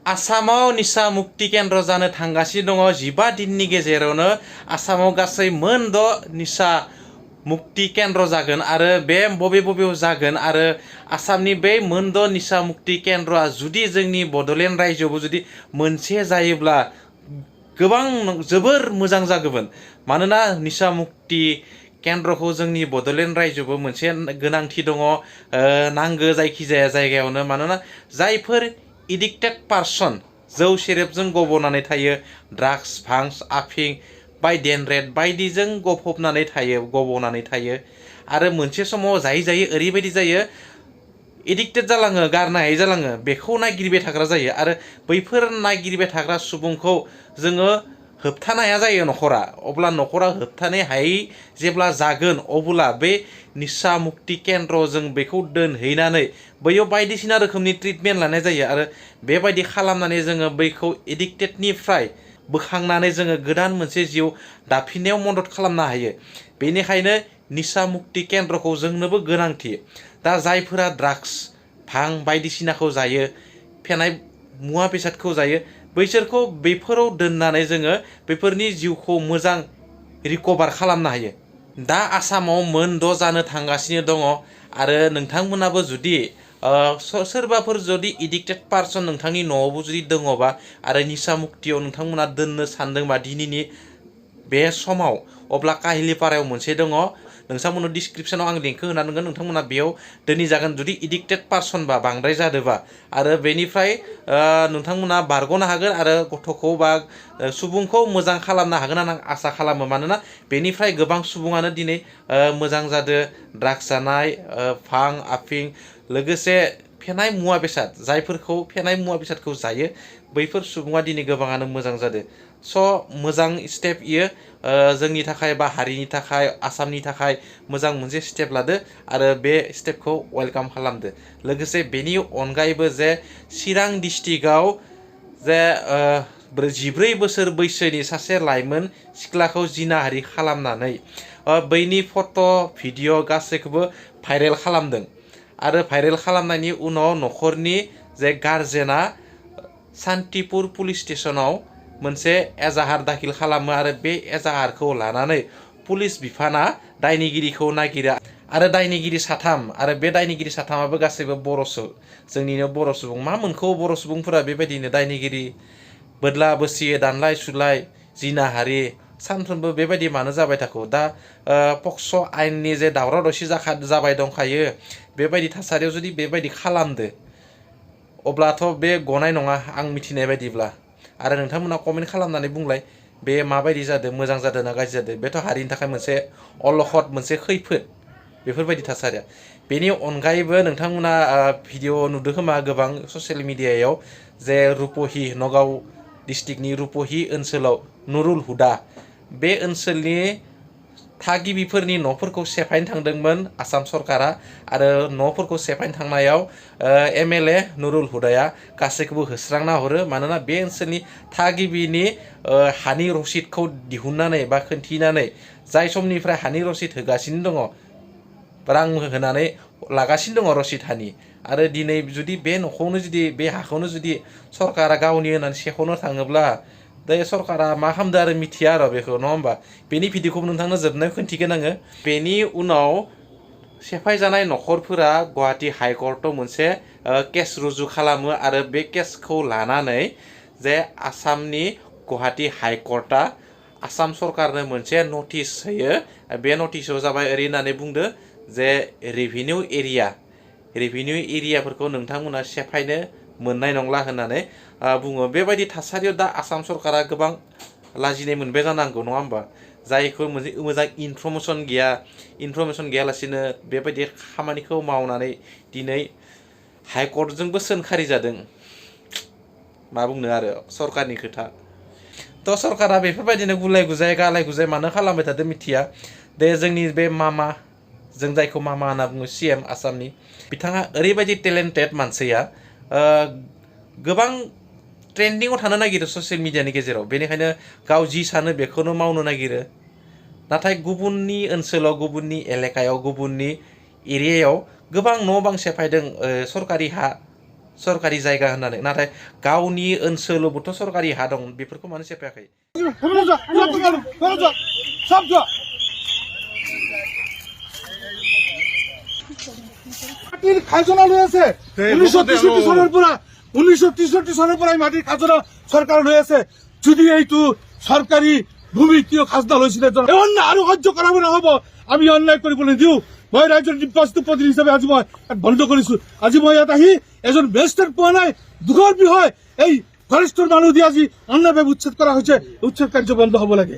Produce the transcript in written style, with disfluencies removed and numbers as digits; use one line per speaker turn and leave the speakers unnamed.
आसामाव निसा मुक्ति केन्द्र जानो थांगासिनो दङ 15 दिननि गेजेरावनो आसामाव गासै मोन 6 निसा मुक्ति केन्द्र जागोन आरो बे बबेयाव जागोन आरो आसामनि बे मोन 6 निसा मुक्ति केन्द्रआ जुदि जोंनि बड'लेण्ड रायजोआवबो जुदि मोनसे जायोब्ला गोबां जोबोर मोजां जागौमोन मानोना निसा मुक्ति केन्द्रखौ जोंनि बड'लेण्ड रायजोआवबो मोनसे गोनांथि दङ नांगौ जायखिजाया जायगायावनो मानोना जायफोर एडिक्टेड पार्सन जौ सेरेबजों गब'नानै थायो ड्राग्स भांस आफिं बाय डेनरेट बायदिजों गब'नानै थायो आरो मोनसे समाव जायै ओरैबायदि जायो एडिक्टेड जालाङो गारनो हायै जालाङो बेखौ नागिरबाय थाग्रा जायो आरो बैफोर नागिरबाय थाग्रा सुबुंखौ जोङो होबथानो हाया जायो न'खरा अब्ला न'खरा होबथानो हायै जेब्ला जागोन अब्ला बे निसा मुक्ति केन्द्र जों बेखौ दोनहैनानै बैयाव बायदिसिना रोखोमनि ट्रिटमेन्ट लानाय जायो आरो बेबायदि खालामनानै जोङो बैखौ एडिक्टेडनिफ्राय बोखांनानै जोङो गोदान मोनसे जिउ दाफिननायाव मदद खालामनो हायो बेनिखायनो निसा मुक्ति केन्द्रखौ जोंनोबो गोनांथि दा जायफोरा ड्राग्स भां बायदिसिनाखौ जायो फेनाय मुवा बेसादखौ जायो बैसोरखौ बेफोराव दोननानै जोङो बेफोरनि जिउखौ मोजां रिकभार खालामनो हायो दा आसामाव मोन 6 जानो थांगासिनो दङ आरो नोंथांमोनाबो जुदि सोरबाफोर जुदि एडिक्टेड पार्सन नोंथांनि न'आवबो जुदि दङबा आरो निसा मुक्तियाव नोंथांमोना दोननो सानदोंबा दिनैनि बे समाव अब्ला काहिलिपारायाव मोनसे दङ नोंथांमोननो डिसक्रिप्शनाव आं लिंकखौ होना दोनगोन नोंथांमोना बेयाव दोनजागोन जुदि एडिक्टेड पार्सनबा बांद्राय जादोंबा आरो बेनिफ्राय नोंथांमोना बारग'नो हागोन आरो गथ'खौ बा सुबुंखौ मोजां खालामनो हागोन होनना आं आसा खालामो मानोना बेनिफ्राय गोबां सुबुङानो दिनै मोजां जादों ड्राग्स जानाय भां आफिं लोगोसे फेनाय मुवा बेसाद जायफोरखौ फेनाय मुवा बेसादखौ जायो बैफोर सुबुङा दिनै गोबाङानो मोजां जादों स' मोजां स्टेप इयो जोंनि थाखाय बा हारिनि थाखाय आसामनि थाखाय मोजां मोनसे स्टेप लादो आरो बे स्टेपखौ वेलकाम खालामदो लोगोसे बेनि अनगायैबो जे चिरां डिस्ट्रिक्टआव जे 14 बोसोर बैसोनि सासे लाइमोन सिख्लाखौ जिनाहारि खालामनानै बैनि फट' भिडिअ गासैखौबो भाइरेल खालामदों आरो भाइरेल खालामनायनि उनाव न'खरनि जे गार्जेना सान्तिपुर पुलिस स्टेशनाव मोनसे एजाहार दाखिल खालामो आरो बे एजाहारखौ लानानै पुलिस बिफाना दायनिगिरिखौ नागिरो आरो दायनिगिरि साथाम आरो बे दायनिगिरि साथामाबो गासैबो बर'सो जोंनिनो बर' सुबुं मा मोनखौ बर' सुबुंफोरा बेबायदिनो दायनिगिरि बोदला बोसि दानलाय सुलाय जिनाहारि सानफ्रोमबो बेबायदि मानो जाबाय थाखो दा पक्स' आयेननि जे दावराव दावसि जाबाय दंखायो बेबायदि थासारियाव जुदि बेबायदि खालामदो अब्लाथ' बे गनाय नङा आं मिथिनाय बायदिब्ला आरो नोंथांमोना कमेन्ट खालामनानै बुंलाय बे माबायदि जादों मोजां जादों ना गाज्रि जादों बेथ' हारिनि थाखाय मोनसे अलखद मोनसे खैफोद बेफोरबायदि थासारिया बेनि अनगायैबो नोंथांमोना भिडिअ नुदों खोमा गोबां ससियेल मिडियायाव जे रुपहि नगाव डिस्ट्रिक्टनि रुपहि ओनसोलाव नुरुल हुदा बे ओनसोलनि थागिबिफोरनि न'फोरखौ सेफायनो थांदोंमोन आसाम सरकारा आरो न'फोरखौ सेफायनो थांनायाव एमएलए नुरुल हुदाया गासैखौबो होस्रांना हरो मानोना बे ओनसोलनि थागिबिनि हानि रसिदखौ दिहुननानै बा खोन्थिनानै जाय समनिफ्राय हानि रसिद होगासिनो दङ रां होनानै लागासिनो दङ रसिद हानि आरो दिनै जुदि बे न'खौनो जुदि बे हाखौनो जुदि सरकारा गावनि होननानै सेख'नो थाङोब्ला दा सरकारा मा खालामदों आरो मिथिया आरो बेखौ नङा होमबा बेनि भिडिअखौबो नोंथांनो जोबनायाव खोन्थिगोन आङो बेनि उनाव सेफायजानाय न'खरफोरा गुवाहाटि हाइकर्टआव मोनसे केस रुजु खालामो आरो बे केसखौ लानानै जे आसामनि गुवाहाटि हाइकर्टआ आसाम सरकारनो मोनसे नटिस होयो बे नटिसाव जाबाय ओरै होननानै बुंदो जे रेभिनिउ एरियाफोरखौ नोंथांमोना सेफायनो मोननाय नंला होननानै बुङो बेबायदि थासारियाव दा आसाम सरकारा गोबां लाजिनाय मोनबाय जानांगौ नङा होमबा जायखौ मोनसे मोजां इनफरमेसन गैयालासिनो बेबायदि खामानिखौ मावनानै दिनै हाइकर्टजोंबो सोंखारि जादों मा बुंनो आरो सरकारनि खोथा थ' सरकारा बेफोरबायदिनो गुलाय गुजाय मानो खालामबाय थादों मिथिया दे जोंनि बे मामा जों जायखौ मामा होनना बुङो CM आसामनि बिथाङा ओरैबायदि टेलेन्टेड मानसिया गोबां ट्रेन्डिङाव थानो नागिरो ससियेल मिडियानि गेजेराव बेनिखायनो गाव जि सानो बेखौनो मावनो नागिरो नाथाय गुबुननि ओनसोलाव गुबुननि एलेकायाव गुबुननि एरियायाव गोबां न' बां सेफायदों सरकारि हा सरकारि जायगा होननानै नाथाय गावनि ओनसोलावबोथ' सरकारि हा दं बेफोरखौ मानो सेफायाखै
মাটির খাজনা রয়েছে 1963 সনের পর মাটির খাজনা সরকার রয়েছে যদি এইটু সরকারি ভূমি কিয় খাজনা লৈছিল অন্য আৰু সহ্য কৰাব নহ'ব আমি অন্যায় কৰিবলৈ দিওঁ মই ৰাজ্যৰ নিৰ্বাচিত প্ৰতিনিধি হিচাপে আজি মই বন্ধ কৰিছো আজি মই ইয়াত আহি এজন মেজিষ্ট্ৰেট পোৱা নাই দুখৰ বিষয় এই ফৰেষ্টৰ মানুহ দি আজি অন্যায়ভাৱে উচ্ছেদ কৰা হৈছে উচ্ছেদ কাৰ্য বন্ধ হ'ব লাগে